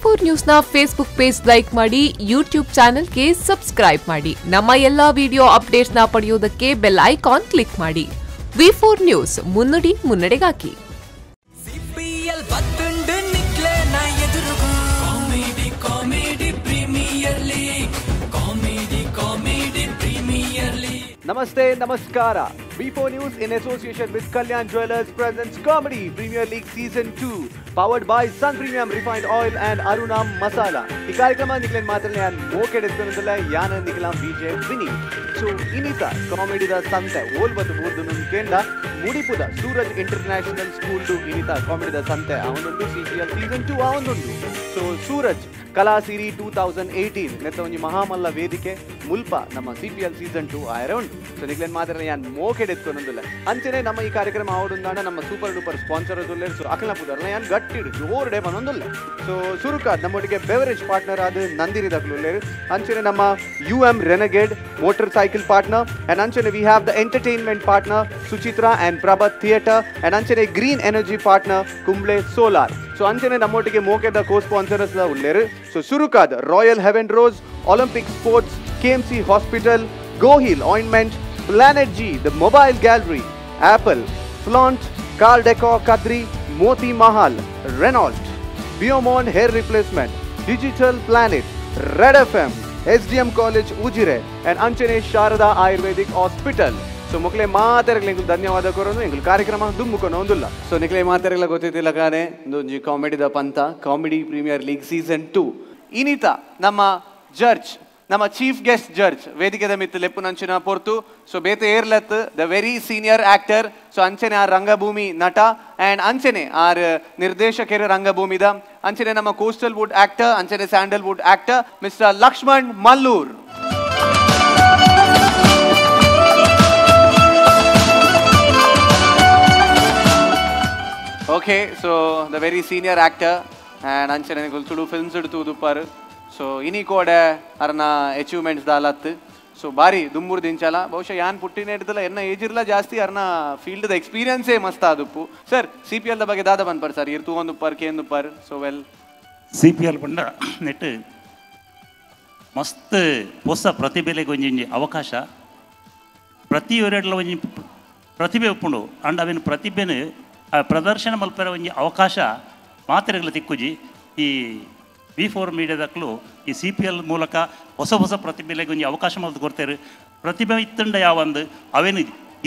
V4 news ನ Facebook page like ಮಾಡಿ, YouTube ಚಾನೆಲ್ಗೆ ಸಬ್ಸ್ಕ್ರೈಬ್ ಮಾಡಿ. ನಮ್ಮ ಎಲ್ಲಾ ವಿಡಿಯೋ ಅಪ್ಡೇಟ್ಸ್ ನ ಪಡೆಯುವುದಕ್ಕೆ bell icon click ಮಾಡಿ. ವಿ4 ನ್ಯೂಸ್ ಮುನ್ನುಡಿ ಮುನ್ನಡೆಗಾಗಿ. ನಮಸ್ತೆ, ನಮಸ್ಕಾರ. V4 News in association with Kalyan Jewelers presents Comedy Premier League Season 2, powered by Sun Premium Refined Oil and Aruna Masala. ಈ ಕಾರ್ಯಕ್ರಮ ನಿಕ್ಲೆನ್ ಮಾತ್ರ ಯಾನ್ ಮೋಕೆಡೆತ್ತನದಲ್ಲ ಯಾನ ನಿಕ್ಲಾಂ ವಿಜಯ್ ವಿನಿ. ಸೊ ಇನ್ನಿತ ಕಾಮಿಡಿದ ಸಂತೆ ಓಲ್ಬತ್ತು ಊರ್ದು ಕೇಂದ್ರ ಮುಡಿಪುದ ಸೂರಜ್ inter national school ಇನ್ನಿತ ಕಾಮಿಡಿದ ಸಂತೆ ಅವನೊಂದು ಸಿಪಿಎಲ್ ಸೀಸನ್ 2 ಅವನೊಂದು. ಸೊ ಸೂರಜ್ ಕಲಾಸಿರಿ 2018 ನೆತ್ತ ಒಂಜಿ ಮಹಾಮಲ್ಲ ವೇದಿಕೆ ಮುಲ್ಪ ನಮ್ಮ ಸಿಪಿಎಲ್ ಸೀಸನ್ 2 ಆಯರ ಉಂಟು. ಸೊ ನಿಕ್ಲೆನ್ ಮಾತ್ರ ಯಾನ್ ಮೋಕೆಡೆತ್ತನದಲ್ಲ ಅಂಚನೆ ನಮ್ಮ ಈ ಕಾರ್ಯಕ್ರಮ ಅವಡುಂದಾಣ ನಮ್ಮ super duper sponsor so ಅಖಲ ಪುದರ್ನ ಯಾನ್ ಗಟ್ಟಿಡು ಜೋರುಡೆ ಬನ್ನೊಂದುಲ್ಲ. ಸೊ ಸುರುಕ ನಮ್ಮೊಟ್ಟಿಗೆ ಬೆವರೇಜ್ ಪಾರ್ಟ್ನರ್ ಆದ ನಂದಿನಿ ದಕ್ಲುಲ್ಲೇರು, ಅಂಚನೆ ನಮ್ಮ U M Renegade motorcycle partner, and ಅಂಚನೆ we have the entertainment partner Suchitra and Prabhat theatre, and ಅಂಚನೆ green energy partner Kumble solar. So ಅಂಚನೆ ನಮ್ಮೊಟ್ಟಿಗೆ ಮೋಕೆದ ಕೋ ಸ್ಪಾನ್ಸರ್ಸ್ ಉಲ್ಲೇರು. ಸೊ ಸುರುಕಾದ Royal Heaven Rose, Olympic Sports, KMC hospital, Goheal ointment, Planet G, the mobile gallery, Apple, Flaunt, Car Deco Kadri, Moti Mahal, Renault, Biomon hair replacement, Digital Planet, Red FM, SDM College Ujire, and ಅಂಚನೆ Sharada Ayurvedic hospital. So ಮೊಕ್ಲೆ ಮಾತೆರಗ್ಲೆ ಎಂಕುಲು ಧನ್ಯವಾದ ಕೊರೊಂದು ಎಂಕುಲು ಕಾರ್ಯಕ್ರಮ ದುಮ್ಮುಕೊನು ಒಂದುಲ್ಲ. ಸೊ ನಿಕ್ಲೆ ಮಾತೆರಗ್ಲ ಗೊತ್ತಿದ್ದಿಲ್ಲ ಕಾನೆ ಒಂಜಿ ಕಾಮಿಡಿದ ಪಂತ comedy premier league season 2. ಇನ್ನಿತ ನಮ್ಮ ಜಡ್ಜ್, ನಮ್ಮ chief guest judge ವೇದಿಕೆದ ಮಿತ್ತು ಲೆಪ್ಪುನಂಚಿನ ಪೊರ್ತು. ಸೊ ಬೇತೆ ಏರ್ಲತ್ the very senior actor. So ಅಂಚನೆ ಆರ್ ರಂಗಭೂಮಿ ನಟ ಆ್ಯಂಡ್ ಅಂಚನೆ ಆರ್ ನಿರ್ದೇಶಕರ ರಂಗಭೂಮಿದ ಅಂಚನೆ ನಮ್ಮ coastal wood actor ಅಂಚನೆ Sandalwood actor mister Lakshman Mallur. Okay, so the very senior actor and ಅಂಚನೆ ತುಳು ಫಿಲ್ಮ್ಸ್ ತೂದುಪ್ಪಾರು. ಸೊ ಇನಿ ಕೋಡೆ ಅರ್ನ ಅಚೀವ್ಮೆಂಟ್ಸ್ ದಾಲತ್ತು. ಸೊ ಬಾರಿ ದುಂಬುರು ದಿಂಚಲ ಬಹುಶಃ ಯಾನ್ ಪುಟ್ಟಿನ ಹಿಡ್ದಲ್ಲ ಎನ್ನ ಏಜ್ ಇರಲ್ಲ ಜಾಸ್ತಿ ಅರ್ನ ಫೀಲ್ಡ್ ಎಕ್ಸ್ಪೀರಿಯನ್ಸೇ ಮಸ್ತ್ ಆದುಪ್ಪು. Sir C P L the ಬಗ್ಗೆ ದಾದ ಬಂದ್ಪರ್ ಸರ್, ಇರ್ ತೂವೊಂದುಪ್ಪಾರ್ ಕೇಂದುಪ್ಪಾರ್. So well C P L ಪಂಡ ನೆಟ್ ಮಸ್ತ್ ಹೊಸ ಪ್ರತಿಭೆಲೆಗೆ ಒಂಜಿ ಅವಕಾಶ, ಪ್ರತಿಯೊರೆಡ್ಲ ಒಂಜಿ ಪ್ರತಿಭೆ ಉಪ್ಪುಂಡು ಅಂಡ್ ಅವಿನ ಪ್ರತಿಭೆನು ಪ್ರದರ್ಶನ ಮಲ್ಪರ ಒಂಜಿ ಅವಕಾಶ ಮಾತ್ರೆಗಳ ತಿಕ್ಕುಜಿ. ಈ ವಿ4 ಮೀಡಿಯಾದಕ್ಕಲು ಈ C P L ಮೂಲಕ ಹೊಸ ಹೊಸ ಪ್ರತಿಭೆಲೆಗೆ ಒಂಜಿ ಅವಕಾಶ ಮಲ್ತು ಕೊಡ್ತಾರೆ. ಪ್ರತಿಭೆ ಇತ್ತಂಡ ಯಾವಂದು ಅವೇನು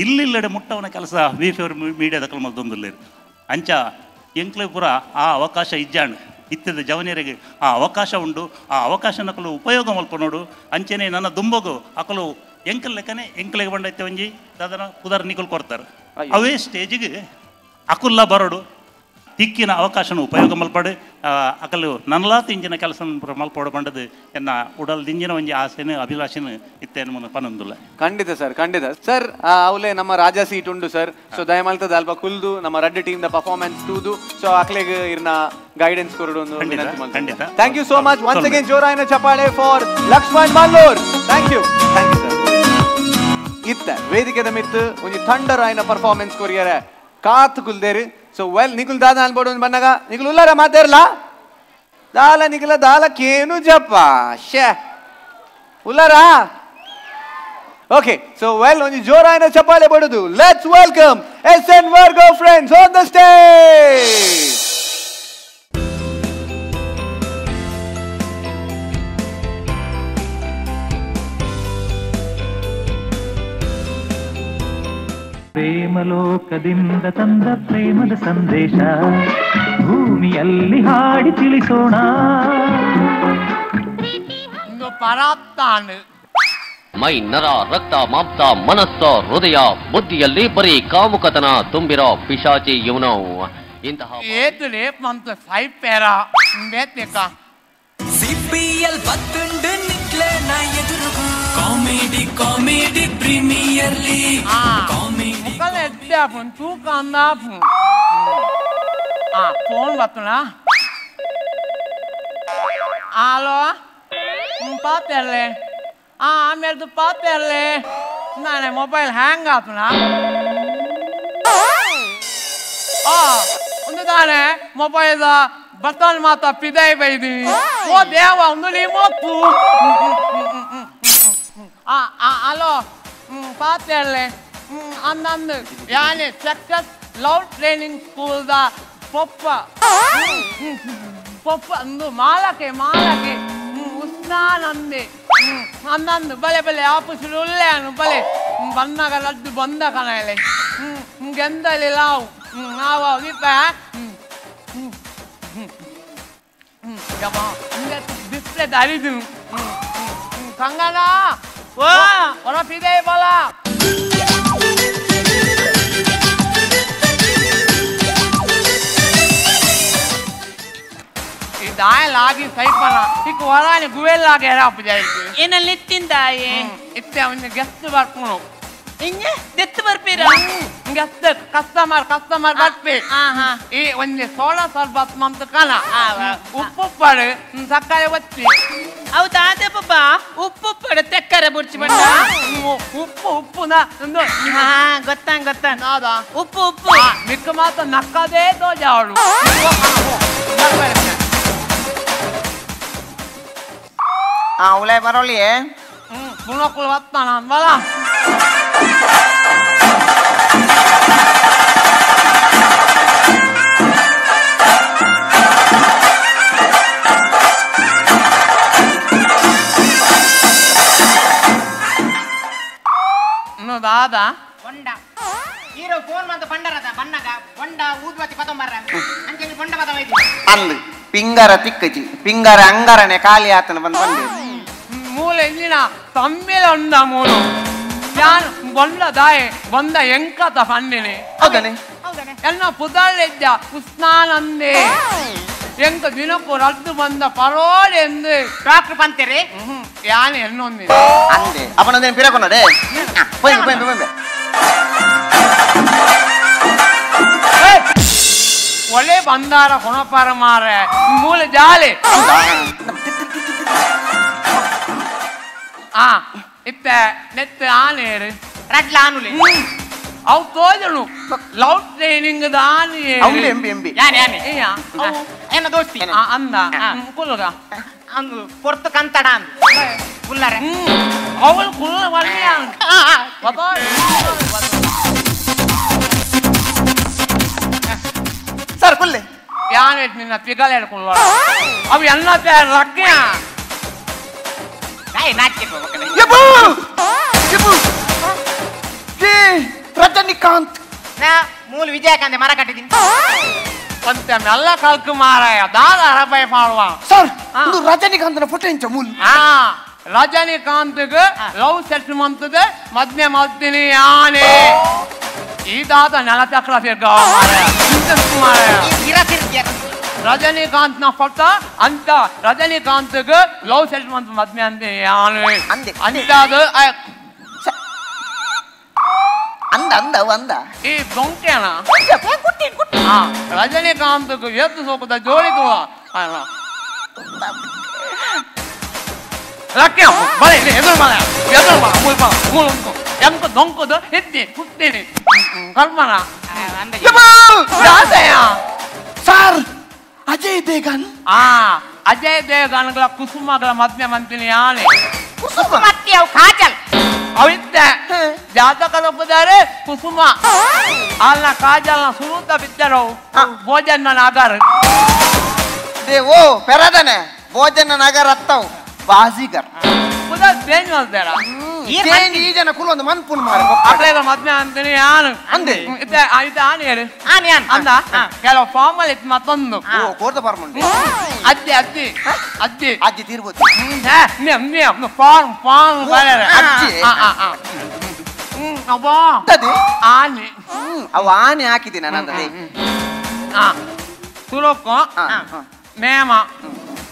ಇಲ್ಲಿಲ್ಲಡೆ ಮುಟ್ಟವನ ಕೆಲಸ ವಿ4 ಮೀಡಿಯಾದಕ್ಕಲು ಮಲ್ತೊಂದುಲ್ಲೇರು. ಅಂಚ ಎಂಕ್ಲೆ ಪೂರ ಆ ಅವಕಾಶ ಇಜ್ಜಾಣ್ ಇತ್ತದ ಜವನಿಯರಿಗೆ ಆ ಅವಕಾಶ ಉಂಡು, ಆ ಅವಕಾಶನಕಲು ಉಪಯೋಗ ಮಲ್ಪ ನೋಡು. ಅಂಚೆನೆ ನನ್ನ ದುಂಬಗು ಅಕಲು ಎಂಕಲ್ ಲೆಕ್ಕನೆ ಎಂಕ್ಲೆಗೆ ಬಂಡೈತೆ ಒಂಜಿ ದಾದನ ಪುದರ್ ನಿಕಲ್ ಕೊಡ್ತಾರೆ. ಅವೇ ಸ್ಟೇಜಿಗೆ ಅಕುಲ್ಲ ಬರೋಡು ತಿಕ್ಕಿನ ಅವಕಾಶನ ಉಪಯೋಗ ಮಲ್ಪಡು ಅಕಲು ನನ್ಲಾತ್ ಇಂಜಿನ ಕೆಲಸ ಮಲ್ಪಡು ಬಂಡದು ಎನ್ನ ಉಡಲ್ ದಿಂಜಿನ ಒಂಜಿ ಆಸೆನು ಅಭಿಲಾಷೆನು ಇತ್ತೇನು ಪನೊಂದುಲ್ಲ. ಖಂಡಿತ ಸರ್, ಖಂಡಿತ ಸರ್. ಅವಲೇ ನಮ್ಮ ರಾಜಾ ಸೀಟ್ ಉಂಡು ಸರ್. ಸೊ ದಯಮಾಲ್ತದ ಅಲ್ಪ ಕುಲ್ದು ನಮ್ಮ ರಡ್ಡು team the performance ತೂದು ಸೊ ಅಕ್ಲೆಗ್ ಇರ್ನ ಗೈಡೆನ್ಸ್ ಕೊರಡು. ಖಂಡಿತ, thank you so much. Once again ಜೋರಾಯಿನ ಚಪಾಳೆ for Lakshman Mallur. Thank you, thank you sir. ಇತ್ತ ವೇದಿಕೆದ ಮಿತ್ತು ಒಂಜಿ ಥಂಡರ್ ಆಯ್ನ ಪರ್ಫಾರ್ಮೆನ್ಸ್ ಕೊರಿಯರೆ ಕಾತ್ ಕುಲ್ದೇರು. ಸೊ ವೆಲ್ ನಿಕುಲ್ ದಾದ ಅನ್ಬೋಡು ಬನ್ನಾಗ ನಿಕುಲ್ ಉಲ್ಲಾರ ಮಾತಾರ್ಲಾ ದಾಲ ನಿಕುಲ ದಾಲ ಕೇನು ಜಪ್ಪ ಶೇ ಉಲ್ಲಾರಾ. Okay, so well ಒಂಜಿ ಜೋರಾಯಿನ ಚಪ್ಪಾಳೆ ಬಡುದು. Let's welcome S N Virgo friends on the stage. ಪ್ರೇಮಲೋಕದಿಂದ ತಂದ ಪ್ರೇಮದ ಸಂದೇಶ ಭೂಮಿಯಲ್ಲಿ ಹಾಡಿ ತಿಳಿಸೋಣ. ಮೈ ನರ ರಕ್ತ ಮಾಂಸ ಮನಸ್ಸ ಹೃದಯ ಬುದ್ಧಿಯಲ್ಲಿ ಬರೀ ಕಾಮುಕತನ ತುಂಬಿರೋ ಪಿಶಾಚಿ ಇವನು. ಇಂತಹ comedy comedy premier league comedy phone ಬರ್ತನಾ? Hello ಪಾತೆರ್ಲೆ ಆಮೇಲೆ ಪಾತೆರ್ಲೆ ನಾನೇ ಮೊಬೈಲ್ ಹ್ಯಾಂಗ್ ಆತನ. ಒಂದು ತಾನೆ ಮೊಬೈಲ್ Button ಮಾತ ಪಿದೈ ಬೈದಿ ಓ ದೇವ ಒಂದು ಮೊಪ್ಪು ಅಲೋ ಪಾತೆರ್ಲೆ ಅಂದಂದು ಯಾನೆ success love training ಸ್ಕೂಲ್ದ ಪೊಪ್ಪ ಪೊಪ್ಪ ಅಂದು ಮಾಲಕೆ ಮಾಲಕೆ ಉಸ್ನಾನಂದೆ ಅಂದಂದು ಬಲೆ ಬಲೆ ಆಪುಸುಲು ಉಲ್ಲೇನು ಬಲೆ ಬಂದಾಗ ಲಡ್ಡು ಬಂದ ಕಣಲೆ ಗೆಂದಲಿ ಲಾವು ನಾವು ದೀಪ ಡಿಸ್ಪ್ಲೇ ದಾರಿದು ಕಂಗನ ಓ ಒರ ಪಿದೆ ಬಲ ದಾಯಲಾಗಿ ಸೈಪನ ಇಕ್ ವರಾನಿ ಗುವೆಲ್ಲಾಗಿ ಎರಾಪು ಜಾಯ್ತು ಏನಲ್ಲಿ ತಿಂದಾಯೆ ಇತ್ತೆ ಅವನ ಗೆಸ್ಟ್ ಬರ್ಕೊಂಡು ಇಂಗೆ ದೆತ್ತು ಬರ್ಪೀರ guest customer customer ಬರ್ಪಿ ಈ ಒಂದು ಸೋಡಾ ಸರ್ಬತ್ ಮಂತ ಕಣ ಉಪ್ಪು ಸಕ್ಕರೆ ಒತ್ತಿ ಹೌದಾ ಅದೇ ಪಪ್ಪ ಉಪ್ಪು ಉಪ್ಪಡು ತೆಕ್ಕರೆ ಬುರ್ಚಿ ಬಂಡ ಉಪ್ಪು ಉಪ್ಪು ಹಾ ಗೊತ್ತಾಂಗ್ ಗೊತ್ತಾಂಗ್ ಉಪ್ಪು ಉಪ್ಪು ಮಿಕ್ಕ ಮಾತ್ರ ನಕ್ಕದೇ ತೋಜಾವಳು ಉಲೈ ಬರೋಲಿ ಗುಣಕುಲ್ ಬತ್ತಾನ ಬಲ ದಾದಾ ಬೊಂಡ ಹೀರೋ ಫೋನ್ ಮಂತ ಪಂಡರದ ಬಣ್ಣಗ ಬೊಂಡ ಊದ್ಬತ್ತಿ ಪತಂಬರ್ರ ಅಂಚೆ ಬೊಂಡ ಪತಂಬ ಅಂದು ಪಿಂಗರ ತಿಕ್ಕಜಿ ಪಿಂಗರ ಅಂಗರನೆ ಖಾಲಿ ಆತನ ಬಂದು ಬಂದೆ ಮೂಲೆ ಇಂಜಿನ ತಮ್ಮಿಲ ಉಂಡ ಮೂಲು ಯಾನ್ ಬೊಂಡ ದಾಯೆ ಬಂದ ಎಂಕತ ಪಂಡಿನಿ ಹೌದನೆ ಎನ್ನ ಪುದಳಿದ್ದ ಉಸ್ನಾನಂದೆ ಎಂಕ ದಿನಕ್ಕೂ ರದ್ದು ಬಂದ ಪರೋಡೆ ಎಂದು ಡಾಕ್ಟರ್ ಪಂತೇರಿ ಯಾನೆ ಎನ್ನೊಂದಿ ಅಂದೆ ಅವನೊಂದೇನು ಪಿರಕೊನ್ನಡೆ ಪೋಯ್ ಪೋಯ್ ಪೋಯ್ ಒಳ್ಳೆ ಬಂದಾರ ಕೊಣಪಾರ ಮಾರೆ ಮೂಲ ಜಾಲಿ ಆ ಇತ್ತೆ ನೆತ್ತೆ ಆನೇರು ರಡ್ಲ ಆನುಲೆ ಅವು ತೋಜನು ಲವ್ ಟ್ರೈನಿಂಗ್ ದಾನಿ ಎಂಬಿ ಎಂಬಿ ಯಾನೆ ಯಾನೆ ಎನ್ನ ದೋಸ್ತಿ ಅಂದ ಕುಲ್ಲುಗ ಅಂದು ಪೊರ್ತು ಕಂತಡ ಅಂದು ಕುಲ್ಲರೆ ಅವಳು ಕುಲ್ಲ ಒಳ್ಳೆಯ ಸರ್ ಕುಲ್ಲೆ ಯಾನೆ ನಿನ್ನ ಪಿಗಲ್ ಹಿಡ್ಕೊಳ್ಳ ಅವು ಎಲ್ಲ ರಕ್ಯ ರಜನಿಕಾಂತ್ ನಾ ಮೂಲ ವಿಜಯಕಾಂತ್ ಮರ ಕಟ್ಟಿದ್ದೀನಿ ಅಂತ ಮೆಲ್ಲ ಕಲ್ಕು ಮಾರಾಯ ದಾದ ಅರಬೈ ಮಾಡುವ ಸರ್ ಇದು ರಜನಿಕಾಂತ್ನ ಫೋಟೋ ಎಂಚ ಮೂಲ ಆ ರಜನಿಕಾಂತ್ಗೆ ಲವ್ ಸೆಟ್ ಮಂತದ ಮದ್ವೆ ಮಾಡ್ತೀನಿ ಯಾನೆ ಈ ದಾದ ನೆಲ ಚಕ್ರ ತಿರ್ಗ ಮಾರಾಯ ರಜನಿಕಾಂತ್ನ ಫೋಟೋ ಅಂತ ರಜನಿಕಾಂತ್ಗೆ ಲವ್ ಸೆಟ್ ಮಂತ್ ಮದ್ವೆ ಅಂತೀನಿ ಯಾನೆ ಅಂತಾದ ಅಂದ ಅಂದ ಅಂದ ಈ ದೊಂಕೆನ ರಜನಿಕಾಂತ್ಗೆ ಎತ್ತು ಸೋಕದ ಜೋಡಿ ತೂವ ಲಕ್ಕೆ ಬಲೆ ಎದುರು ಬಲ ಎದುರು ಬಲ ಮೂಲ ಬಲ ಮೂಲ ಉಂಟು ಎಂಕ ದೊಂಕದು ಎತ್ತಿ ಹುಟ್ಟೇನೆ ಕರ್ಮನ ಸರ್ ಅಜಯ್ ದೇಗನ್ ಆ ಅಜಯ್ ದೇವಗನ್ಗಳ ಕುಸುಮಗಳ ಮದ್ವೆ ಮಂತಿನಿ ಯಾನೆ ಕುಸುಮತ್ತಿ ಅವು ಕಾಜಲ್ ಅವಿದ್ದೆ ಜಾತಕ ಒಪ್ಪಿದ್ದಾರೆ ಕುಸುಮ ಅಲ್ಲ ಕಾಜಲ್ನ ಸುರುತ ಬಿದ್ದರು ಭೋಜನ ನಾಗರ್ ದೇವೋ ಪೆರದನೆ ಭೋಜನ ನಗರ ಅತ್ತವು ಬಾಜಿಗರ್ ಚೇಂಜ್ ಮಾಡ್ತಾರ ಚೇಂಜ್ ಈ ಜನ ಕುಲೊಂದು ಮನ್ಪುನ್ ಮಾರೆ ಅಕ್ಲೇಗ ಮದ್ವೆ ಅಂತೀನಿ ಯಾನು ಅಂದೆ ಇತ್ತೆ ಇತ್ತೆ ಆನೆ ಹೇಳು ಆನೆ ಆನೆ ಅಂದ ಕೆಲವು ಫಾರ್ಮಲ್ ಇತ್ತು ಮತ್ತೊಂದು ಓ ಕೋರ್ದ ಫಾರ್ಮ್ ಉಂಟು ಅಜ್ಜಿ ಅಜ್ಜಿ ಅಜ್ಜಿ ಅಜ್ಜಿ ತೀರ್ಬೋದು ಫಾರ್ಮ್ ಫಾರ್ಮ್ ಅಜ್ಜಿ ಅಬ್ಬಾ ಆನೆ ಅವು ಆನೆ ಹಾಕಿದ್ದೀನಿ ನಾನು ಸುರೋಕು ನೇಮ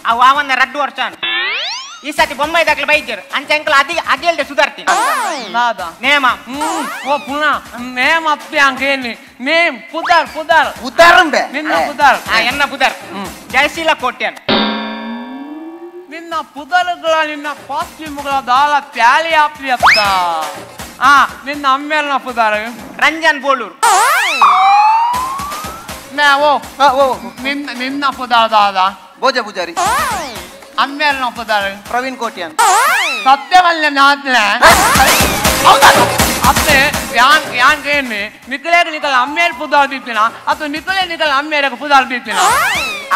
ಅವು ಅವನ್ನ ರಡ್ಡು ವರ್ಷ ಈ ಸತಿ ಬೊಂಬೈ ದಾಖಲೆ ಬೈದ್ಯರು ಅಂಚೆ ಅಂಕಲ್ ಅದಿ ಅದಿಲ್ದೆ ಸುಧಾರ್ತೀನಿ ನೇಮ ಓ ಪುನಃ ನೇಮ ಅಪ್ಪಿ ಅಂಕೇನಿ ನೇಮ್ ಪುದರ್ ಪುದರ್ ಪುದರ್ ನಿನ್ನ ಪುದರ್ ಎನ್ನ ಪುದರ್ ಜಯಶೀಲ ಕೋಟ್ಯನ್ ನಿನ್ನ ಪುದರ್ಗಳ ನಿನ್ನ ಕಾಸ್ಟ್ಯೂಮ್ಗಳ ದಾಲ ತ್ಯಾಲಿ ಆಪ್ಲಿ ಅತ್ತ ಆ ನಿನ್ನ ಅಮ್ಮೇಲ್ನ ಪುದರ್ ರಂಜನ್ ಬೋಳೂರು ನಾ ಓ ಓ ನಿನ್ನ ನಿನ್ನ ಪುದಾದ ಭೋಜ ಪೂಜಾರಿ ಅಮ್ಮೇಲ್ನ ಪುದಾರ ಪ್ರವೀಣ್ ಕೋಟ್ಯಾನ್ ಸತ್ಯವಲ್ಲ ನಾತ್ಲೆ ಅತ್ತೆ ಯಾನ್ ಯಾನ್ ಕೇಳಿ ನಿಕಲೇಗ ನಿಕಲ ಅಮ್ಮೇಲ್ ಪುದಾರ್ ದೀಪಿನ ಅಥವಾ ನಿಕಲೇ ನಿಕಲ ಅಮ್ಮೇರಗ ಪುದಾರ್ ದೀಪಿನ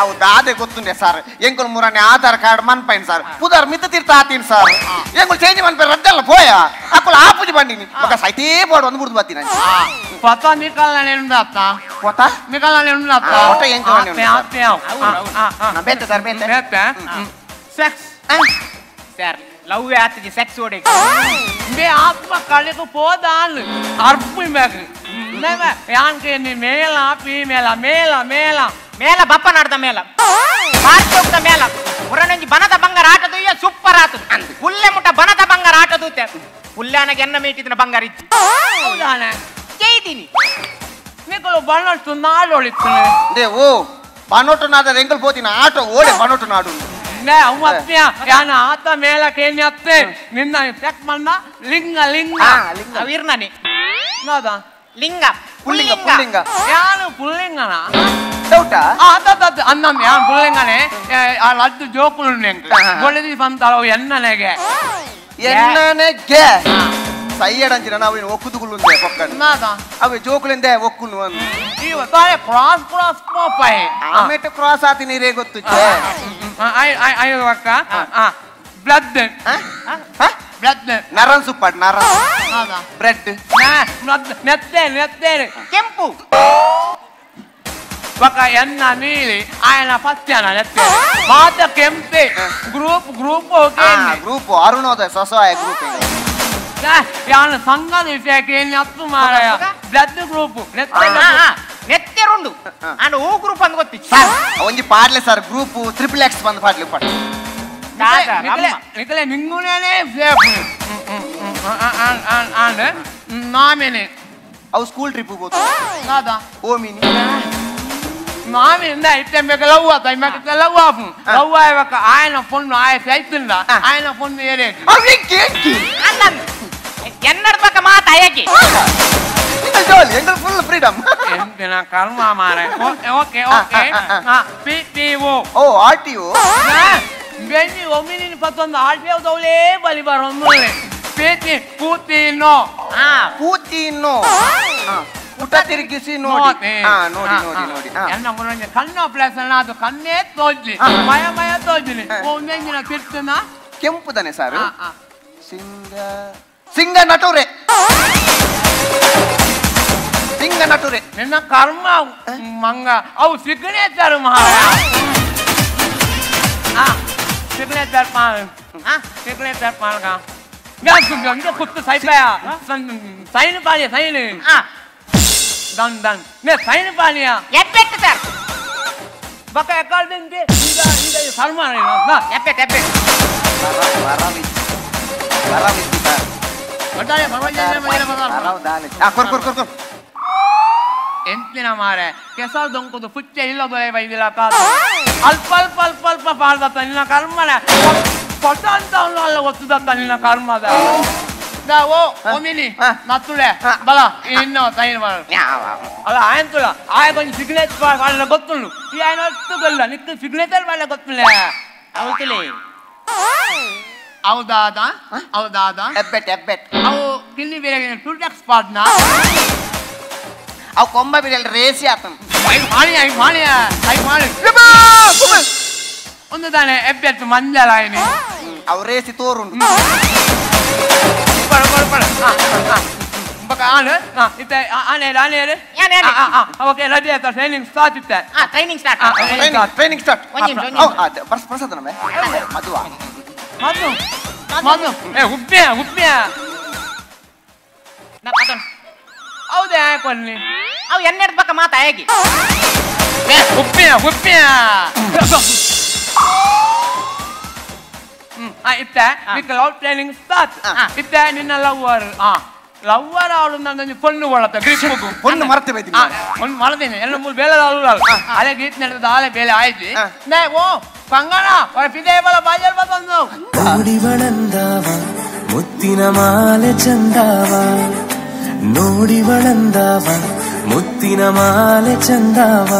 ಅವು ದಾದೆ ಗೊತ್ತುಂಡೆ ಸರ್ ಎಂಕುಲ್ ಮುರಾನೆ ಆಧಾರ್ ಕಾರ್ಡ್ ಮನ್ಪೈನ್ ಸರ್ ಪುದಾರ್ ಮಿತ್ತ ತೀರ್ಥ ಆತೀನಿ ಸರ್ ಎಂಕುಲ್ ಚೇಂಜ್ ಮನ್ಪೈ ರದ್ದಲ್ಲ ಪೋಯ ಅಕ್ಕುಲ ಆಪುಜಿ ಬಂಡಿನಿ ಮಗ ಸೈತೇ ಬೋರ್ಡ್ ಒಂದು ಬುಡ್ದು ಬತ್ತೀನಿ ಪತ ನಿಕಲ್ನ ಉಂಡತ್ತ ಪೊತ ನಿಕಲ್ನ ಉಂಡತ್ತ ಪೊತ ಎಂಕುಲ್ ಆತೆ ಆತೆ ಬೇತೆ ಸರ್ ಬೇತೆ ಬೇತೆ ಸೆಕ್ಸ್ ಸರ್ ಲವ್ ಆತಜಿ ಸೆಕ್ಸ್ ಓಡೆ ಬೇ ಆತ್ಮ ಕಳೆಕು ಪೋದಾನ್ ಅರ್ಪು ಮ್ಯಾಗ್ ಯಾನ್ ಕೇನಿ ಮೇಲ ಪಿ ಮೇಲ ಮೇಲ ಮೇಲ ಮೇಲ ಬಪ್ಪ ನಾಡ್ದ ಮೇಲ ಪಾರ್ಕ್ ಮೇಲ ಉರನಂಜಿ ಬನದ ಬಂಗಾರ ಆಟ ದೂಯ ಸೂಪರ್ ಆತು ಪುಲ್ಲೆ ಮುಟ್ಟ ಬನದ ಬಂಗಾರ ಆಟ ದೂತೆ ಪುಲ್ಲಾನಗೆ ಎನ್ನ ಮೇಟಿದಿನ ಬಂಗಾರ ಇಚ್ಚಿ ಹೌದಾನೆ ಜೈದಿನಿ ನಿಕಲು ಬಣ್ಣಟ್ಟು ನಾಡೊಳಿತ್ತು they ಓ ಬನೋಟು ನಾದ ಎಂಕಲ್ ಪೋತಿನ ಆಟೋ ಓಡೆ ಬನೋಟು ನಾಡು ಯಾನ ಆತ ಮೇಲ ಕೇನಿ ಅತ್ತೆ ನಿನ್ನ ಚೆಕ್ ಮಣ್ಣ ಲಿಂಗ ಲಿಂಗ ಅವಿರ್ನಾನೆ ನಾದ ಲಿಂಗ ಪುಲ್ಲಿಂಗ ಪುಲ್ಲಿಂಗ ಯಾನು ಪುಲ್ಲಿಂಗನ ಡೌಟಾ ಅದ ಅನ್ನ ಯಾನ್ ಪುಲ್ಲಿಂಗನೆ ಆ ಲಡ್ಡು ಜೋಕುಲು ಒಳ್ಳೆದಿ ಬಂತಾರ ಎನ್ನನೆಗೆ ಎನ್ನನೆಗೆ ಸೈಯಡಂಚಿನ ನಾವು ಒಕ್ಕುದುಗುಳ್ಳುಂದೆ ಪೊಕ್ಕನ್ ನಾದ ಅವೆ ಜೋಕುಲಿಂದೆ ಒಕ್ಕುನು ಅಂದು ಇವ ತಾರೆ ಕ್ರಾಸ್ ಕ್ರಾಸ್ ಪೋಪಾಯ್ ಆಮೇಟ ಕ್ರಾಸ್ ಆತಿ ನೀರೇ ಗೊತ್ತು ಅಕ್ಕ ಬ್ಲಡ್ ಬ್ಲಡ್ ನರನ್ ಸುಪ್ಪಾಡ್ ನರನ್ ಬ್ರೆಡ್ ನೆತ್ತೆ ನೆತ್ತೆ ಕೆಂಪು ಬಕ ಎನ್ನ ನೀಲಿ ಆಯನ ಪತ್ಯನ ನೆತ್ತೆ ಮಾತ ಕೆಂಪೆ group group okay group Arunodaya ಸಸವಾಯ ಗ್ರೂಪ್ ಯಾನ ಸಂಘದ ವಿಷಯಕ್ಕೆ ಏನು ಅತ್ತು ಮಾರಾಯ ಬ್ಲಡ್ ಗ್ರೂಪ್ ನೆತ್ತೆರುಂಡು ಅಂಡ್ ಓ ಗ್ರೂಪ್ ಅಂದ್ ಗೊತ್ತಿ ಸರ್ ಒಂಜಿ ಪಾಡ್ಲೆ ಸರ್ ಗ್ರೂಪ್ ಟ್ರಿಪಲ್ ಎಕ್ಸ್ ಬಂದ್ ಪಾಡ್ಲೆ ಪಾಡ್ ನಿಕಲೆ ನಿಂಗುನೇ ಸೇಫ್ ಆಂಡ್ ನಾಮಿನಿ ಅವು ಸ್ಕೂಲ್ ಟ್ರಿಪ್ ಹೋಗ್ಬೋದು ನಾದ ಓ ಮಿನಿ ನಾಮಿನಿಂದ ಇಟ್ಟೆ ಲವ್ ಆತ ಇಮ್ಮಕ್ಕೆ ಲವ್ ಆಪು ಲವ್ ಆಯ್ವಕ್ಕ ಆಯನ ಫೋನ್ ಆಯ ಸೈತಿಲ್ಲ ಆಯನ ಫೋನ್ ಏರೇ ಎನ್ನಡ ಪಕ್ಕ ಮಾತ ಅಯಕಿ ಜಾಲಿ ಎಂಕಲ್ ಫುಲ್ ಫ್ರೀಡಮ್ ಎಂತಿನ ಕರ್ಮ ಮಾರೆ okay okay P P O O R T O ಬೆನ್ನಿ ಒಮ್ಮಿನಿನ ಪತ್ತೊಂದು ಆರ್ ಟಿ ಒ ಬಲಿ ಬರೋದು ಪೀತಿ ಪೂತಿನೋ ಪೂತಿನೋ ಪುಟ ತಿರುಗಿಸಿ ನೋಡಿ ನೋಡಿ ನೋಡಿ ನೋಡಿ ಎನ್ನ ಮುರಂಜೆ ಕಣ್ಣು ಪ್ಲೇಸ್ ಅನ್ನ ಅದು ಕಣ್ಣೇ ತೋಜ್ಲಿ ಮಯ ಮಯ ತೋಜ್ಲಿ ಒಂದೆಂಜಿನ ತಿರ್ತನ ಕೆಂಪುದಾನೆ ಸರ್ ಸಿಂಗ ಸಿಂಗ ನಟುರೆ ಸಿಂಗ ನಟುರೆ ನಿನ್ನ ಕರ್ಮ ಮಂಗ ಅವು ಸಿಗ್ನೇಚರ್ ಮಹಾರಾಯ ಸಿಗ್ನೇಚರ್ ಪಾನ್ ಸಿಗ್ನೇಚರ್ ಪಾನ್ಗ ಕುತ್ತು ಸೈಪಾಯ ಸೈನ್ ಪಾನಿಯ ಸೈನ್ ದನ್ ದನ್ ನೇ ಸೈನ್ ಪಾನಿಯ ಎಪ್ಪೆಟ್ಟು ಸರ್ ಬಕ ಎಕ್ಕಲ್ದಿಂದೆ ಈಗ ಈಗ ಕರ್ಮ ಎಪ್ಪೆಟ್ಟು ಎಪ್ಪೆಟ್ಟು ಎಂತಿನ ಮಾರೆ ಕೆಸರು ದೊಂಕುದು ಪುಚ್ಚೆ ಇಲ್ಲ ದೊರೆ ಬೈದಿಲ್ಲ ಕಾದು ಅಲ್ಪ ಅಲ್ಪ ಅಲ್ಪ ಅಲ್ಪ ಪಾಡ್ದತ್ತ ನಿನ್ನ ಕರ್ಮನೆ ಪೊಟ ಅಂತ ಅವನು ಅಲ್ಲ ಒತ್ತುದತ್ತ ನಿನ್ನ ಕರ್ಮದ ಓ ಒಮಿನಿ ನತ್ತುಳೆ ಬಲ ಇನ್ನು ಸೈನ್ ಮಾಡ ಅಲ್ಲ ಆಯ್ತುಳ ಆಯ ಕೊಂಚ ಸಿಗ್ನೇಚರ್ ಮಾಡಲ್ಲ ಗೊತ್ತುಂಡು ಈ ಆಯ್ನ ಒತ್ತುಗಲ್ಲ ನಿಕ್ಕ ಸಿಗ್ನೇಚರ್ ಮಾಡಲ್ಲ ಗೊತ್ತಿಲ್ಲ ಹೌದುಲೇ ಹೌದಾದ ಹೌದಾದ ಎಬ್ಬೆಟ್ ಎಬ್ಬೆಟ್ ಅವು ಕಿಲ್ಲಿ ಬೇರೆ ಟೂ ಟ್ಯಾಕ್ಸ್ ಪಾಡ್ನ ಅವು ಕೊಂಬ ಬಿಡಲ್ ರೇಸಿ ಆತನ I ಮಾಡಿ I ಮಾಡಿ I ಮಾಡಿ ಒಂದು ತಾನೆ ಎಬ್ಬೆಟ್ಟು ಮಂಜಲ ಆಯ್ನಿ ಅವು ರೇಸಿ ತೋರುಂಡು ಬಡ ಬಡ ಬಡ ಬಕ ಆನೆ ಇತ್ತೆ ಆನೆ ಆನೆ ಓಕೆ ರೆಡಿ ಆಯ್ತಾ ಟ್ರೈನಿಂಗ್ ಸ್ಟಾರ್ಟ್ ಇತ್ತೆ ಟ್ರೈನಿಂಗ್ ಸ್ಟಾರ್ಟ್ ಟ್ರೈನಿಂಗ್ ಸ್ಟಾರ್ಟ್ ಪ್ರಸಾದ ನಮ್ಮೆ ಮದುವಾ ಮಧು ಮಧು ಏ ಉಪ್ಪೆ ಉಪ್ಪೆ ಹೌದೇ ಕೊಲ್ಲಿ ಅವು ಎನ್ನೆಡ್ ಪಕ್ಕ ಮಾತಾ ಹೇಗೆ ಉಪ್ಪೆ ಉಪ್ಪೆ ಇತ್ತೆ ನಿಕ್ಕ ಲವ್ ಟ್ರೈನಿಂಗ್ ಸ್ಟಾರ್ಟ್ ಇತ್ತೆ ನಿನ್ನ ಲವ್ವರ್ ಲವ್ವರ್ ಅವಳು ನನ್ನ ಪೊಣ್ಣು ಒಳತ್ತ ಗ್ರೀಕ್ ಪೊಣ್ಣು ಮರತೆ ಬೈತೀನಿ ಪೊಣ್ಣು ಮರದೇನೆ ಎಲ್ಲ ಮೂರು ಬೇಲೆ ಅಲೆ ಗೀತ್ ನಡೆದ ಆಲೆ ಬೇಲೆ ಆಯ್ತು ನೇ ಓ ಪಂಗಣ ಪಿದೇ ಬಲ ಬಾಜಲ್ ಬಂದು ನೋಡಿ ಬಳಂದಾವ ಮುತ್ತಿನ ಮಾಲೆ ಚಂದಾವ ನೋಡಿ ಬಳಂದಾವ ಮುತ್ತಿನ ಮಾಲೆ ಚಂದವ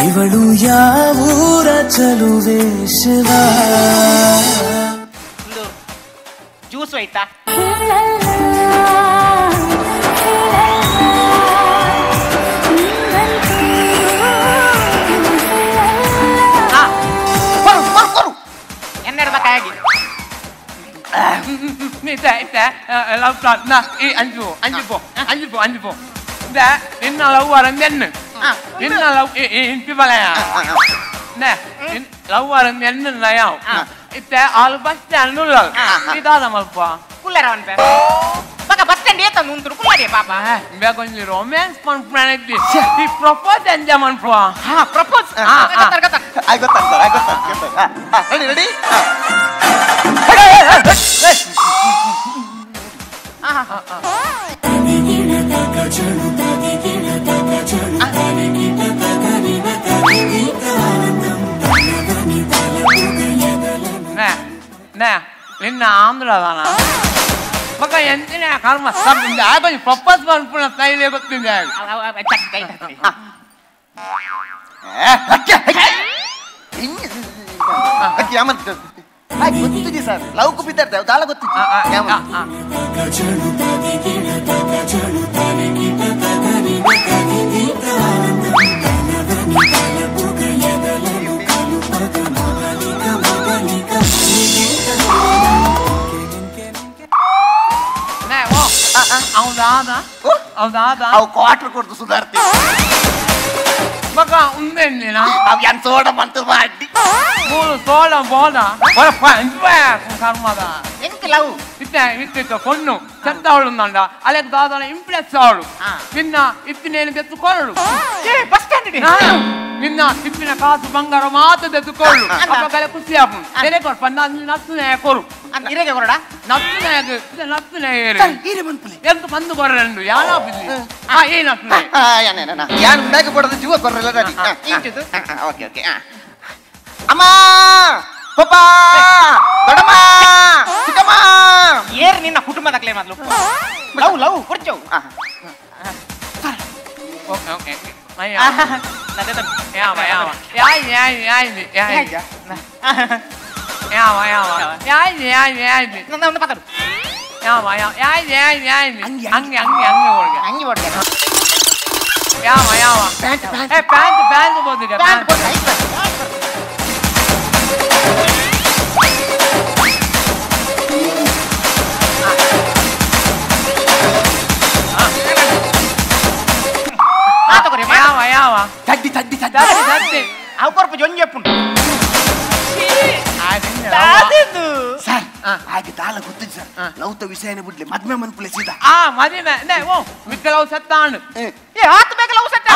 ಇವಳು ಯಾವೂರ ಚಲುವೆ ಶಿವ ಜ್ಯೂಸ್ ಹೋಯ್ತಾ ಲವ್ ನಾ ಈ ಅಂಜು ಅಂಜು ಪೋ ಅಂಜು ಪೋ ಅಂಜು ಪೋ ನಿನ್ನ ಲವ್ ಅರಂದೆನ್ನು ನಿನ್ನ ಲವ್ ಇಂಪಿ ಬಲಯ ಲವ್ ಅರಂದೆನ್ನು ನಯಾವ್ ಇತ್ತೆ ಆಲು ಬಸ್ ಸ್ಟ್ಯಾಂಡ್ ಉಳ್ಳಲ್ ಇದಾದ ಮಲ್ಪ ಕುಲ್ಲರವನ್ ಬೇ ಬಕ ಬಸ್ ಸ್ಟ್ಯಾಂಡ್ ಏತ ನುಂತುರು ಕುಲ್ಲರೆ ಪಾಪ ಬೇ ಕೊಂಜಿ ರೊಮ್ಯಾನ್ಸ್ ಪನ್ಪುನ ಇದ್ದಿ ಈ ಪ್ರಪೋಸ್ ಎಂಜ ಮನ್ಪುವ ಹಾ ಪ್ರಪೋಸ್ ಗೊತ್ತಾರ ಗೊತ್ತಾರ ಆಯ್ ಗೊತ್ತಾರ ಸರ್ ಆಯ್ ಗೊತ್ತಾರ ರೆಡಿ ರೆಡಿ ನಿನ್ನ ಆಂಧ್ರದಾನ ಮಗ ಎಂತಿನ ಕರ್ಮ ಆಗ ಪ್ರಪೋಸ್ ಮನ್ಪುನ ತೈಲೇ ಗೊತ್ತಿದೆ ಗೊತ್ತಿದೆ ಸರ್ ಲವ್ ಕುಪ್ಪಿದ್ದಾರೆ ದಾಳ ಗೊತ್ತಿತ್ತು ಅವು ಕ್ವಾರ್ಟರ್ ಕೊಡ್ತು ಸುಧಾರ್ತಿ ಮಗ ಉಂದೆನ್ನಿನ ಅವು ಏನ್ ಸೋಡ ಬಂತು ಮಾಡಿ ಮೂರು ಸೋಡ ಬೋದ ಕರ್ಮದ ಎಂತ ಲವ್ ಇತ್ತೆ ಇತ್ತಿತ್ತ ಕೊಣ್ಣು ಚೆಂದ ಅವಳು ನಂಡ ಅಲೆಕ್ ದಾದನ ಇಂಪ್ರೆಸ್ ಅವಳು ನಿನ್ನ ಇತ್ತಿನೇನು ತೆತ್ತುಕೊಳ್ಳು ಬಸ್ ಸ್ಟ್ಯಾಂಡ್ ನಿನ್ನ ಇತ್ತಿನ ಕಾಸು ಬಂಗಾರ ಮಾತ್ರ ತೆತ್ತುಕೊಳ್ಳು ಅಪ್ಪಗಲೆ ಖುಷಿ ಆಪು ಎಲೆ ಕೊರ್ಪ ನತ್ತು ಕೊರು ಇರೆಗೆ ಕೊರಡ ನತ್ತು ನತ್ತು ಎಂತ ಬಂದು ಕೊರ್ರಂಡು ಯಾನ ಈ ನತ್ತು ಯಾನ್ ಬ್ಯಾಗ್ ಕೊಡೋದು ಜೀವ ಕೊರ್ರಲ್ಲ ರೆಡಿ ಓಕೆ ಓಕೆ ಅಮ್ಮ ಪಪ್ಪ ದೊಡ್ಡಮ್ಮ ಚಿಕ್ಕಮ್ಮ ಏರ್ ನಿನ್ನ ಕುಟುಂಬದಾಗಲೇ ಮೊದಲು ಲವ್ ಲವ್ ಕುರ್ಚವು ಓಕೆ ಓಕೆ ಯಾವ ಯಾವ ಯಾವ ಯಾವ ಯಾವ ಯಾವ ಯಾವ ಯಾವ ಯಾವ ನನ್ನ ಮಾತಾಡು ಯಾವ ಯಾವ ಯಾವ ಯಾವ ಹಂಗೆ ಹಂಗೆ ಹಂಗೆ ಹೋಗಿ ಹಂಗೆ ಹೋಗಿ ಯಾವ ಯಾವ ಪ್ಯಾಂಟ್ ಪ್ಯಾಂಟ್ ಪ್ಯಾಂಟ್ ಬೋದಿದೆ ಪ್ಯಾಂಟ್ ಯಾವ ಯಾವ ತಡ್ಡಿ ತಡ್ಡಿ ತಡ್ಡಿ ತಡ್ಡಿ ಅವು ಕೊರ್ಪು ಜೊಂಜೆಪ್ಪುಂಡು ಸರ್ ಹಾಗೆ ದಾಲ ಗೊತ್ತಿದೆ ಸರ್ ಲವ್ತ ವಿಷಯನೇ ಬಿಡ್ಲಿ ಮದ್ಮೆ ಮನ್ಪುಲೆ ಸೀದಾ ಆ ಮದ್ಮೆ ನೇ ಓ ಮಿಕ್ಕ ಲವ್ ಸತ್ತಾನು ಏ ಆತ ಬೇಗ ಲವ್ ಸತ್ತ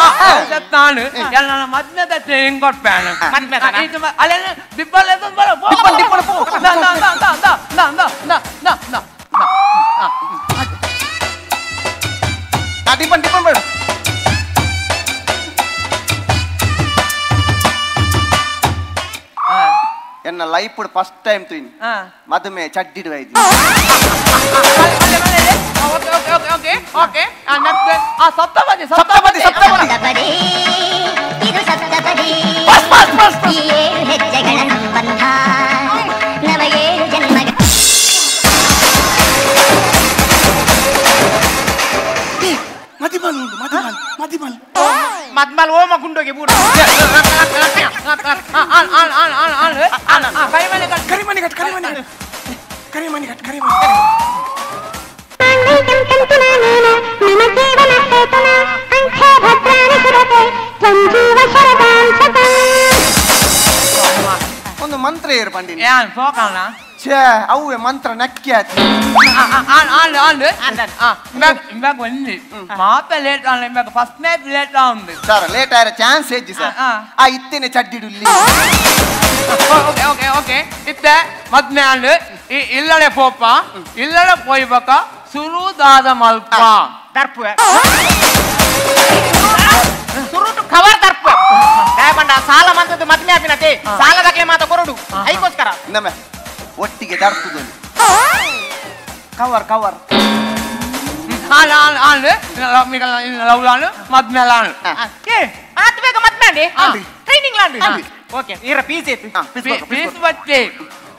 ಸತ್ತಾನು ಎಲ್ಲ ನನ್ನ ಮದ್ಮೆ ದತ್ತೆ ಹಿಂಗ್ ಕೊಟ್ಟಾನು ಮದ್ಮೆ ಅಲ್ಲೇ ದಿಬ್ಬಲ್ ಎದ್ದು ಬರ ದಿಬ್ಬಲ್ ದಿಬ್ಬಲ್ ಪೋ the the the the the the the the the the ಡಿಪ್ಪನ್ ಡಿಪ್ಪನ್ ಬೇಡ ಎನ್ನ ಲೈಫ್ ಫಸ್ಟ್ ಟೈಮ್ ತುಯಿನಿ ಮದುಮೆ ಚಡ್ಡಿಡುವ ಇದು ಓಕೆ ಓಕೆ ಸಪ್ತಪದಿ ಸಪ್ತಪದಿ ಸಪ್ತಪದಿ ಇದು ಸಪ್ತಪದಿ ಈ ಏಳು ಹೆಜ್ಜೆಗಳ ಸಂಬಂಧ ನವ ಏಳು ಜನ್ಮಗಳ ಮದಿಮಲ್ ಉಂಟು ಮದಿಮಲ್ ಮದಿಮಲ್ ಮದ್ಮಲ್ ಓಮ ಗುಂಡೋಗಿ ಬೂಡು ಕರಿಮಣಿ ಕಟ್ ಕರಿಮಣಿ ಕರಿಮಣಿ ಕಟ್ ಕರಿಮಣಿ ಒಂದು ಮಂತ್ರ ಏರು ಪಂಡಿನ ಯಾನ್ ಸೋಕಣ ಛೇ ಅವುವೆ ಮಂತ್ರ ನಕ್ಕಿ ಆತಿ ಇಂಬಾಗ ಒಂಜಿ ಮಾತ ಲೇಟ್ ಆಂಡ ಇಂಬಾಗ ಫಸ್ಟ್ ಮ್ಯಾಚ್ ಲೇಟ್ ಆಂಡ್ ಸರ್ ಲೇಟ್ ಆಯ್ರ ಚಾನ್ಸ್ ಏಜ್ಜಿ ಸರ್ ಆ ಇತ್ತೇನೆ ಚಡ್ಡಿಡುಲ್ಲಿ ಓಕೆ ಓಕೆ ಓಕೆ ಇತ್ತೆ ಮದ್ಮೆ ಆಂಡ್ ಈ ಇಲ್ಲಡೆ ಪೋಪ ಇಲ್ಲಡೆ ಪೋಯ್ಬಕ ಸುರುದಾದ ಮಲ್ಪ ದರ್ಪುವೆ ಸುರುಟು ಕವರ್ ದರ್ಪುವೆ ದಯಪಂಡ ಸಾಲ ಮಂತದ್ದು ಮದ್ಮೆ ಆಪಿನತೆ ಸಾಲದಾಗಲೇ ಮಾತ ಕೊರಡು ಐಕೋಸ್ಕರ ನಮ್ಮೆ ಒಟ್ಟಿಗೆ ದರ್ತುದು ಕವರ್ ಕವರ್ ಆನ್ ಆನ್ ಆನ್ ಲವ್ ಆನ್ ಮದ್ಮೇಲ ಆನ್ ಏ ಆತ್ ಬೇಗ ಮದ್ಮೇಲೆ ಟ್ರೈನಿಂಗ್ ಲಾಂಡ್ ಓಕೆ ಇರ ಪೀಸ್ ಏತು ಪೀಸ್ ಬತ್ತೆ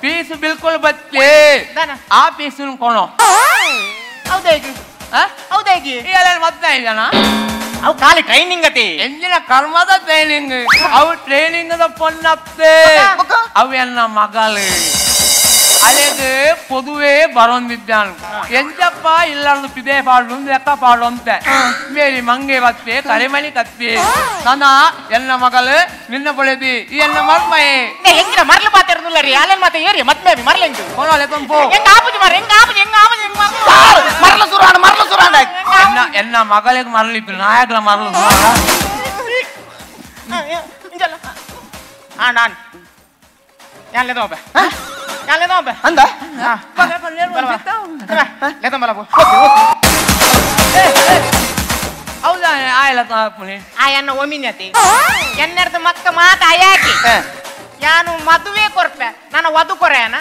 ಪೀಸ್ ಬಿಲ್ಕುಲ್ ಬತ್ತೆ ಆ ಪೀಸ್ ಕೊಣೋ ಹೌದೇಗಿ ಹೌದೇಗಿ ಎಲ್ಲ ಮದ್ಮೆ ಇದನ ಅವು ಖಾಲಿ ಟ್ರೈನಿಂಗ್ ಅತಿ ಎಂಜಿನ ಕರ್ಮದ ಟ್ರೈನಿಂಗ್ ಅವು ಟ್ರೈನಿಂಗ್ the ಪೊನ್ನತ್ತೆ ಅವು ಎನ್ನ ಮಗಳು ಅಲೆದು ಪೊದುವೆ ಬರೊಂದಿದ್ದಾನು ಎಂಜಪ್ಪ ಇಲ್ಲಾರ್ದು ಪಿದೆ ಪಾಡು ಲೆಕ್ಕ ಪಾಡು ಅಂತೆ ಮೇರಿ ಮಂಗೆ ಬತ್ತೆ ಕರೆಮಣಿ ಕತ್ತಿ ನನ್ನ ಎನ್ನ ಮಗಳು ನಿನ್ನ ಬೊಳೆದಿ ಈ ಎನ್ನ ಮರ್ಮಯೆ ಎಂಜಿನ ಮರ್ಲು ಮಾತಾಡುದಿಲ್ಲ ರೀ ಅಲ್ಲೇನ್ ಮಾತ ಏರಿ ಮದ್ಮೆ ಮರ್ಲೆಂಜು ಕೊನೋ ಎಂಗ ಆಪುಜಿ ಮರ ಎಂಗ ಆಪುಜಿ ಎಂಗ ಆಪುಜಿ ಎಂಗ ಮರ್ಲ ಸುರಾಣ ಮರ್ಲ ಸುರಾಣ ಎನ್ನ ಎನ್ನ ಮಗಳಿಗೆ ಮರಲಿತ್ತು ನಾಯಕಲ ಮರಲು ಆ ನಾನು ಯಾನ್ ಲೆದೋಬೆ ಯಾನ್ ಲೆದೋಬೆ ಅಂದ ಲೆದೋಬಲ ಬೋ ಹೌದಾ ಆಯಲ್ಲ ತಾಪುನಿ ಆ ಎನ್ನ ಒಮಿನತಿ ಎನ್ನೆರ್ದು ಮಕ್ಕ ಮಾತ ಅಯಾಕಿ ಯಾನು ಮದುವೆ ಕೊರ್ಪೆ ನಾನು ವಧು ಕೊರೆಯನ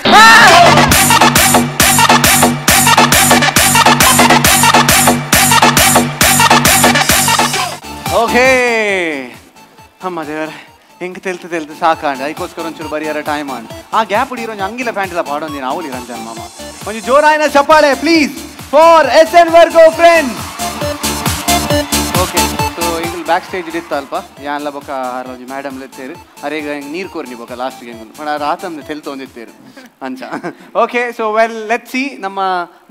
ಓಕೆ ಅಮ್ಮ ದೇವರೇ ಹೆಂಗೆ ತೆಲ್ತು ತೆಲ್ತು ಸಾಕಾಂಡ ಅದಕ್ಕೋಸ್ಕರ ಒಂಚೂರು ಬರಿಯಾರ ಟೈಮ್ ಆಂಡ್ ಆ ಗ್ಯಾಪ್ ಹಿಡಿರೋ ಒಂಜಿ ಅಂಗಿಲ ಪ್ಯಾಂಟ್ಲ ಪಾಡೊಂದಿನ ಅವಲಿ ರಂಜನ್ ಮಾಮ ಒಂಜಿ ಜೋರಾಯಿನ ಚಪ್ಪಾಳೆ please for S N Virgo friends. Okay so ಈಗ ಬ್ಯಾಕ್ ಸ್ಟೇಜ್ ಇತ್ತ ಅಲ್ಪ ಯಾನ್ಲ ಬೊಕ ಒಂಜಿ ಮೇಡಮ್ ಲೆತ್ತೇರು ಅರೇಗ ನೀರು ಕೋರ್ನಿ ಬೊಕ ಲಾಸ್ಟ್ಗೆ ಹೆಂಗ್ ಪಣ ರಾತಂದು ತೆಲ್ತು ಒಂದಿತ್ತೇರು ಅಂಚ. Okay so well let see ನಮ್ಮ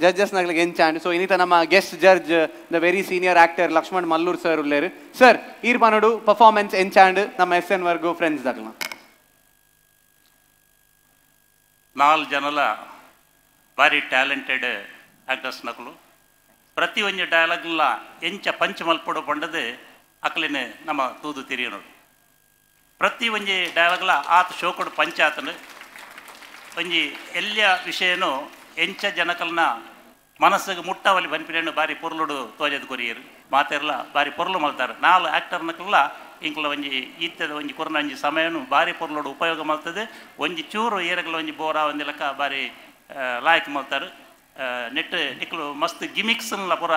ಜಡ್ಜಸ್ ನಗ್ಲಿಗೆ ಎಂಚಾಂಡ್. ಸೊ ಇನ್ನಿತ ನಮ್ಮ guest judge the very senior actor Lakshman Mallur sir ಉಲ್ಲೇರು. Sir ಈರ್ ಪನೋಡು ಪರ್ಫಾರ್ಮೆನ್ಸ್ ಎಂಚಾಂಡ್ ನಮ್ಮ ಎಸ್ ಎನ್ ವರ್ಗೋ ಫ್ರೆಂಡ್ಸ್ ದಗ್ಲ. ನಾಲ್ ಜನಲ ಭಾರಿ ಟ್ಯಾಲೆಂಟೆಡ್ ಆಕ್ಟರ್ಸ್ ನಕಲು ಪ್ರತಿ ಒಂಜಿ ಡೈಲಾಗ್ಲ ಎಂಚ ಪಂಚ ಮಲ್ಪಡು ಪಂಡದು ಅಕ್ಲಿನ ನಮ್ಮ ತೂದು ತಿರಿಯನೋಡು. ಪ್ರತಿ ಒಂಜಿ ಡೈಲಾಗ್ಲ ಆತ ಶೋಕಡು ಪಂಚ ಆತನು ಒಂಜಿ ಎಲ್ಲಿಯ ವಿಷಯನು ಎಂಚ ಜನಕಲ್ನ ಮನಸ್ಸಿಗೆ ಮುಟ್ಟವಲ್ಲಿ ಬನ್ಪಿನೇನು ಬಾರಿ ಪೊರ್ಲುಡು ತೋಜದ ಕೊರಿಯರು ಮಾತೆರ್ಲ ಬಾರಿ ಪೊರ್ಲು ಮಲ್ತಾರೆ. ನಾಲ್ ಆ್ಯಕ್ಟರ್ನಕ್ಕೆಲ್ಲ ಇಂಕ್ಲ ಒಂಜಿ ಈತದ ಒಂಜಿ ಕೊರ್ನ ಒಂಜಿ ಸಮಯನು ಬಾರಿ ಪೊರ್ಲುಡು ಉಪಯೋಗ ಮಲ್ತದೆ. ಒಂಜಿ ಚೂರು ಏರಗಲ ಒಂಜಿ ಬೋರ ಒಂಜಿ ಲೆಕ್ಕ ಬಾರಿ ಲಾಯಕ್ ಮಲ್ತಾರೆ. ನೆಟ್ ನಿಕ್ಲು ಮಸ್ತ್ ಗಿಮಿಕ್ಸ್ಲ ಪೂರ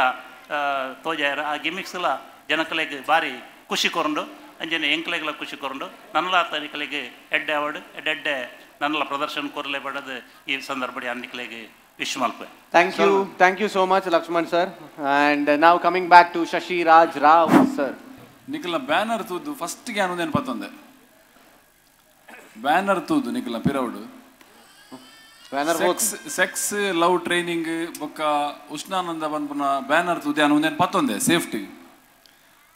ತೋಜಾಯರು. ಆ ಗಿಮಿಕ್ಸ್ಲ ಜನಕಲೆಗೆ ಬಾರಿ ಖುಷಿ ಕೊರಂಡು ಅಂಜನೆ ಎಂಕ್ಲೆಗ್ಲ ಖುಷಿ ಕೊರಂಡು ನನ್ನಲ ನಿಕ್ಲೆಗೆ ಎಡ್ಡೆ ಅವಾರ್ಡ್ ಎಡ್ಡೆ ನನ್ನಲ ಪ್ರದರ್ಶನ ಕೊರಲೆ ಬಡದು ಈ ಸಂದರ್ಭ ಅನ್ನಿಕ್ಲೆಗೆ ವಿಶ್ ಮಲ್ಪೆ. Thank you, thank you so much Lakshman sir. And now coming back to Shashi Raj Rao sir. ನಿಖಲ್ನ banner ತೂದು ಫಸ್ಟ್ಗೆ ಅನ್ನೋದೇನು ಪತ್ತೊಂದೆ ಬ್ಯಾನರ್ ತೂದು ನಿಖಲ್ನ ಪಿರೌಡು ಸೆಕ್ಸ್ ಲವ್ ಟ್ರೈನಿಂಗ್ ಬೊಕ್ಕ ಉಷ್ಣಾನಂದ ಬಂದ್ಪುನ ಬ್ಯಾನರ್ ತೂದೆ ಅನ್ನೋದೇನು ಪತ್ತೊಂದೆ ಸೇಫ್ಟಿ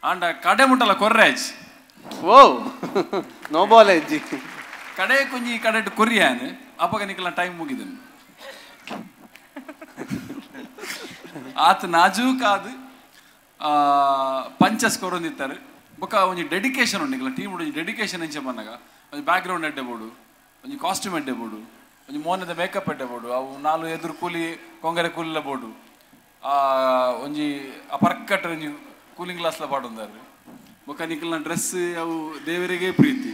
ಆಂಡ ಕಡೆ ಮುಟ್ಟಲ್ಲ ಕೊರ್ರಾಜ್ ಓ ನೋ ಬಾಲ್ ಅಜ್ಜಿ ಕಡೆ ಕೊಂಜಿ ಕಡೆ ಕೊರಿಯಾನ್ ಅಪ್ಪಗ ನಿಖಲ್ನ ಟೈಮ್ ಮುಗಿದನು. ಆತ ನಾಜೂಕಾದು ಪಂಚಸ್ ಕೊರೊಂದಿತ್ತಾರೆ ಬೊಕ್ಕ ಒಂಜಿ ಡೆಡಿಕೇಶನ್ ಉಂಡು ನಿಖಲ್ನ ಟೀಮ್ ಒಂಜಿ ಡೆಡಿಕೇಶನ್ ಎಂಚ ಬಂದಾಗ ಒಂಜಿ ಬ್ಯಾಕ್ಗ್ರೌಂಡ್ ಎಡ್ಡೆ ಬೋಡು ಒಂಜಿ ಕಾಸ್ಟ್ಯೂಮ್ ಎಡ್ಡೆ ಬೋಡು ಒಂಜಿ ಮೋನದ ಮೇಕಪ್ ಎಡ್ಡೆ ಬೋಡು ಅವು ನಾಲು ಎದುರು ಕೂಲಿ ಕೊಂಗರೆ ಕೂಲಿಲ ಬೋಡು ಒಂಜಿ ಆ ಪರ್ಕಟ್ ಒಂಜಿ ಕೂಲಿಂಗ್ ಗ್ಲಾಸ್ಲ ಪಾಡೊಂದಾರು ಬೊಕ್ಕ ನಿಖಲ್ನ ಡ್ರೆಸ್ ಅವು ದೇವರಿಗೆ ಪ್ರೀತಿ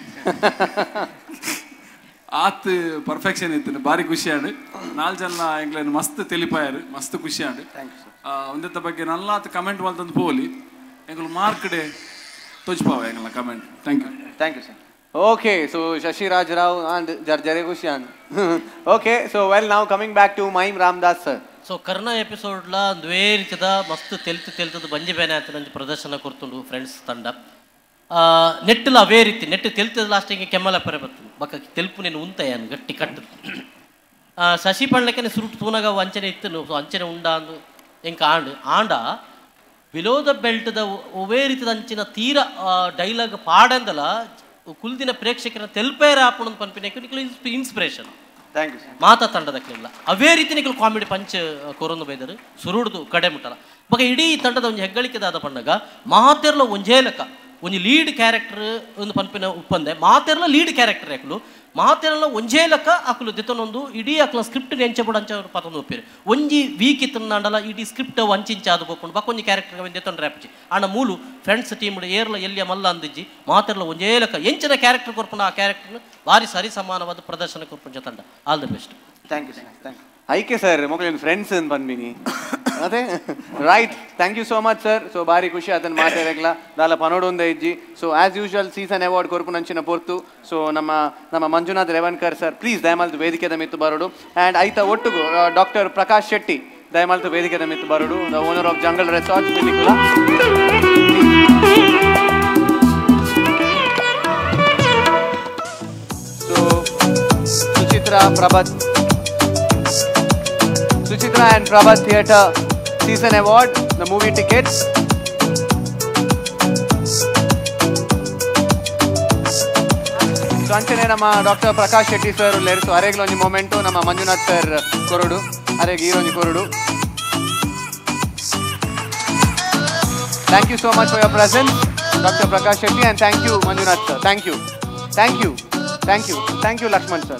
ಆತ್ ಪರ್ಫೆಕ್ಷನ್ ಇತ್ತು ಭಾರಿ ಖುಷಿ ಆಂಡ್. ನಾಲ್ ಜನ ಎಂಕ್ಲೆನ್ ಮಸ್ತ್ ತೆಲಿಪಾಯರು ಮಸ್ತ್ ಖುಷಿ ಆಂಡ್. ಒಂದೆತ್ತ ಬಗ್ಗೆ ನಲ್ಲಾತ್ ಕಮೆಂಟ್ ಮಲ್ತಂದು ಪೋಲಿ ಎಂಕುಲು ಮಾರ್ಕ್ ಡೇ ತೋಜ್ಪಾವ ಎಂಕಲ್ನ comment. Thank you. Thank you sir. Okay so Shashiraj Rao and ಜರ್ಜರೆ ಖುಷಿ and. Okay so well now coming back to mime Ramdas sir. So Karna ಎಪಿಸೋಡ್ಲ ಒಂದುವೇ ರೀತಿದ ಮಸ್ತ್ ತೆಲ್ತು ತೆಲ್ತದ ಬಂಜೆ ಬೇನೆ ಆಯ್ತು ಒಂಜಿ ಪ್ರದರ್ಶನ ಕೊರ್ತುಂಡು ಫ್ರೆಂಡ್ಸ್ ತಂಡ. ನೆಟ್ಟಲ ಅವೇ ರೀತಿ ನೆಟ್ಟು ತೆಲ್ತದ ಲಾಸ್ಟಿಗೆ ಕೆಮ್ಮಲ ಪರೆ ಬರ್ತದೆ ಬಕ್ಕ ತೆಲ್ಪು ನೀನು ಉಂತಾಯನು ಗಟ್ಟಿ ಕಟ್ಟು ಶಶಿ ಪಣ್ಣಕ್ಕನೆ ಸುರುಟು ತೂನಗ ಅಂಚನೆ ಇತ್ತು ಸೊ ಅಂಚನೆ ಉಂಡ ಅಂದು ಎಂಕ ಆಂಡ್ ಆಂಡ ಬಿಲೋ the ಬೆಲ್ಟ್ದ ಒವೇ ರೀತಿದ ಅಂಚಿನ ತೀರ ಡೈಲಾಗ್ ಪಾಡಂದಲ ಕುಲ್ದಿನ ಪ್ರೇಕ್ಷಕರ ತೆಲ್ಪೇರ ಆಪುಣ ಪನ್ಪಿನಕ್ಕೆ ನಿಕ್ಲು ಇನ್ಸ್ಪಿರೇಷನ್ thank you ಮಾತಾ ತಂಡದಕ್ಕಿಲ್ಲ ಅವೇ ರೀತಿ ನಿಕ್ಲು ಕಾಮಿಡಿ ಪಂಚ್ ಕೊರೊಂದು ಬೈದರು ಸುರುಡ್ದು ಕಡೆ ಮುಟ್ಟಲ ಬಗ ಇಡೀ ತಂಡದ ಒಂಜಿ ಹೆಗ್ಗಳಿಕೆದಾದ ಪಣ್ಣಗ ಮಾತೆರ್ಲ ಒಂಜೇ ಲೆಕ್ಕ ಒಂಜಿ ಲೀಡ್ ಕ್ಯಾರೆಕ್ಟರ್ ಒಂದು ಪನ್ಪಿನ ಉಪ್ಪಂದೆ ಮಾತೆರ್ಲ ಲೀಡ್ ಕ್ಯಾರೆಕ್ಟರ್ ಯಾಕಲು ಮಾತೆರ್ಲ ಒಂಜೇ ಲೆಕ್ಕ ಅಕಲು ದಿತ್ತನೊಂದು ಇಡೀ ಅಕ್ಲ ಸ್ಕ್ರಿಪ್ಟ್ ಎಂಚೆ ಬೋಡು ಅಂಚ ಪತೊಂದು ಒಪ್ಪಿರು ಒಂಜಿ ವೀಕ್ ಇತ್ತಂಡಲ ಇಡೀ ಸ್ಕ್ರಿಪ್ಟ್ ಅಂಚಿಂಚ ಆದು ಬೋಕೊಂಡು ಬಕ್ಕ ಒಂಜಿ ಕ್ಯಾರೆಕ್ಟರ್ ದಿತ್ತೊಂಡು ರ್ಯಾಪ್ಜಿ ಆಂಡ ಮೂಲು ಫ್ರೆಂಡ್ಸ್ ಟೀಮ್ ಏರ್ಲ ಎಲ್ಲಿಯ ಮಲ್ಲ ಅಂದಿಜ್ಜಿ ಮಾತೆರ್ಲ ಒಂಜೇ ಲೆಕ್ಕ ಎಂಚಿನ ಕ್ಯಾರೆಕ್ಟರ್ ಕೊರ್ಪುನ ಆ ಕ್ಯಾರೆಕ್ಟರ್ನ ಭಾರಿ ಸರಿ ಸಮಾನವಾದ ಪ್ರದರ್ಶನ ಕೊರ್ಪುಂಚ ತಂಡ. All the best. Thank you sir. Thank you. ಐಕೆ ಸರ್ ಮೊಗಲಿನ ಫ್ರೆಂಡ್ಸ್ ಅಂತ ಬಂದ್ಬಿನಿ ಅದೇ right. Thank you so much sir. So ಬಾರಿ ಖುಷಿ ಆತನ ಮಾತಾಡಕ್ಲ ದಾಲ ಪನೋಡೊಂದೇ ಇಜ್ಜಿ. So as usual season award ಕೊರ್ಪುನಂಚಿನ ಪೊರ್ತು. ಸೊ ನಮ್ಮ ನಮ್ಮ ಮಂಜುನಾಥ್ ರೇವನ್ಕರ್ ಸರ್ ಪ್ಲೀಸ್ ದಯಮಾಲ್ತು ವೇದಿಕೆದ ಮಿತ್ತು ಬರೋಡು. ಆ್ಯಂಡ್ ಐತ ಒಟ್ಟುಗು ಡಾಕ್ಟರ್ ಪ್ರಕಾಶ್ ಶೆಟ್ಟಿ ದಯಮಾಲ್ತು ವೇದಿಕೆದ ಮಿತ್ತು ಬರೋಡು, the owner of Jungle Resort Pilikula. So Suchitra Prabhat, Suchitra and Prabhat theatre season award, the movie tickets. So ಅಂಚನೆ ನಮ್ಮ ಡಾಕ್ಟರ್ ಪ್ರಕಾಶ್ ಶೆಟ್ಟಿ ಸರ್ ಉಲ್ಲೇರು. ಸೊ ಅರೆಗ್ಲ ಒಂಜಿ ಮೊಮೆಂಟು ನಮ್ಮ ಮಂಜುನಾಥ್ ಸರ್ ಕೊರಡು, ಅರೆಗ್ ಈರೊಂಜಿ ಕೊರಡು. Thank you so much for your presence doctor Prakash Shetty, and thank you Manjunath sir. Thank you, thank you, thank you, thank you Lakshman sir.